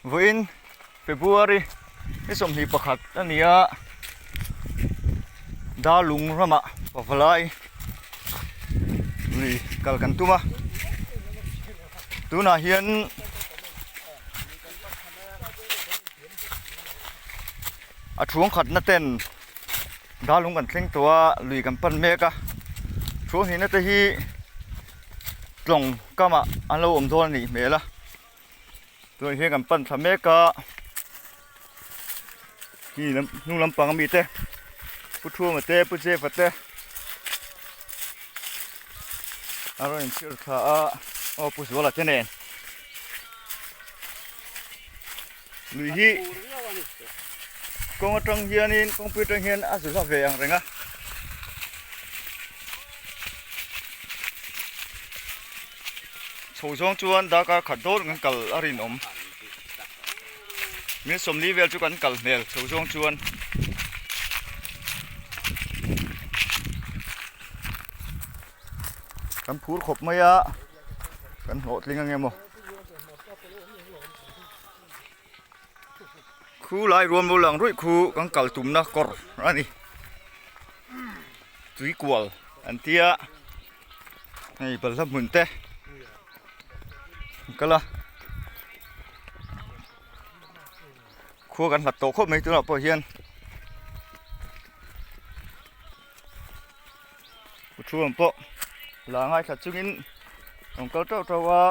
Vawiin February ni 21 a ni a, Darlung ramah pavalai lui kal kan tum a, tunah hian a thuang khatna ten Darlung kan thleng tawh a, lui kan pan mek a, thuang hnihna te hi tlawng kamah an lo awm dawn a nih hmel a. Tunah hian kan pan thla mek a hi lam hnung lampang ami te pu Thuma te pu Jeff-a te a rawn inchhir thla a aw pu Zuala te nen lui hi kawng atang hianin kawngpui atang hian a zu hla ve ang reng a. Chho zawng chuan darkar khat dawn kan kal a rinawm. Min 40 vel chu kan kal hmel chho zawng chuan. Kan phur khawp mai a, kan hlawhtling ange maw. Khu lai ruam lo lang ruih khu kan kal tumna kawr a ni. Tuikual an tia. Hei balhla hmun te an kal a khua kan hlat tawh khawp mai tunah pawh hian thu ang pawh la ngaithla chungin an kal teuh teuh a.